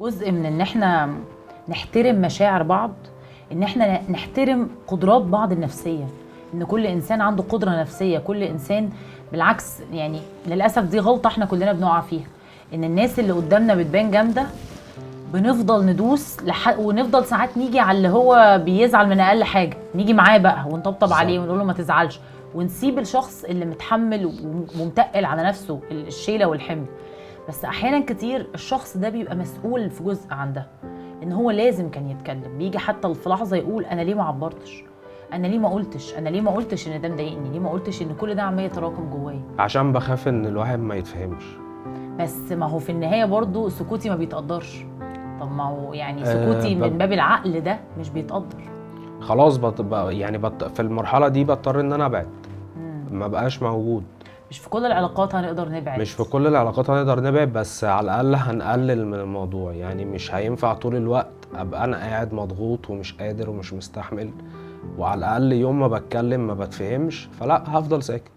جزء من ان احنا نحترم مشاعر بعض، ان احنا نحترم قدرات بعض النفسية، ان كل انسان عنده قدره نفسية، كل انسان بالعكس. يعني للاسف دي غلطه احنا كلنا بنقع فيها، ان الناس اللي قدامنا بتبان جامدة بنفضل ندوس ونفضل ساعات نيجي على اللي هو بيزعل من اقل حاجة، نيجي معاه بقى ونطبطب عليه ونقول له ما تزعلش، ونسيب الشخص اللي متحمل ومتقل على نفسه الشيله والحمل. بس احيانا كتير الشخص ده بيبقى مسؤول في جزء عن ده، ان هو لازم كان يتكلم. بيجي حتى في لحظة يقول انا ليه ما عبرتش، انا ليه ما قلتش، انا ليه ما قلتش ان ده مضايقني، ليه ما قلتش ان كل ده عمال يتراكم جوايا. عشان بخاف ان الواحد ما يتفهمش. بس ما هو في النهاية برضو سكوتي ما بيتقدرش. طب ما هو يعني سكوتي من باب العقل ده مش بيتقدر. خلاص يعني في المرحلة دي بضطر ان انا ابعد، ما بقاش موجود. مش في كل العلاقات هنقدر نبعد. مش في كل العلاقات هنقدر نبعد، بس على الاقل هنقلل من الموضوع. يعني مش هينفع طول الوقت ابقى انا قاعد مضغوط ومش قادر ومش مستحمل، وعلى الاقل يوم ما بتكلم ما بتفهمش، فلا هفضل ساكت.